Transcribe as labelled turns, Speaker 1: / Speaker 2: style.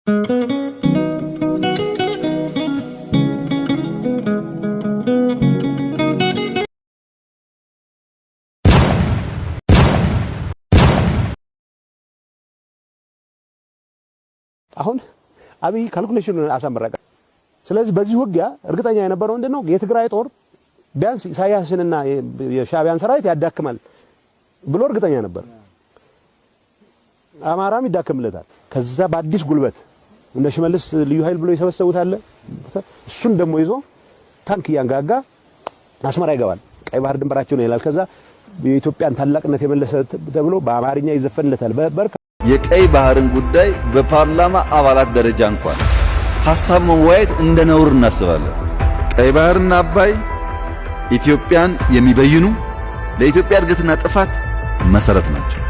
Speaker 1: አሁን አብይ calculation ኑን አሳመረቀ። ስለዚህ በዚህ ውጊያ እርግጠኛ የነበረው ምንድን ነው? የትግራይ ጦር ቢያንስ ኢሳያስንና የሻዕቢያን ሰራዊት ያዳክማል ብሎ እርግጠኛ ነበር። አማራም ይዳክምለታል። ከዛ በአዲስ ጉልበት እነ ሽመልስ ልዩ ኃይል ብሎ የሰበሰቡት አለ። እሱን ደግሞ ይዞ ታንክ እያንጋጋ አስመራ ይገባል። ቀይ ባህር ድንበራቸው ነው ይላል። ከዛ የኢትዮጵያን ታላቅነት የመለሰ ተብሎ በአማርኛ ይዘፈንለታል።
Speaker 2: የቀይ ባህርን ጉዳይ በፓርላማ አባላት ደረጃ እንኳን ሐሳብ መወያየት እንደ ነውር እናስባለን። ቀይ ባህርና አባይ ኢትዮጵያን የሚበይኑ ለኢትዮጵያ እድገትና ጥፋት መሰረት ናቸው።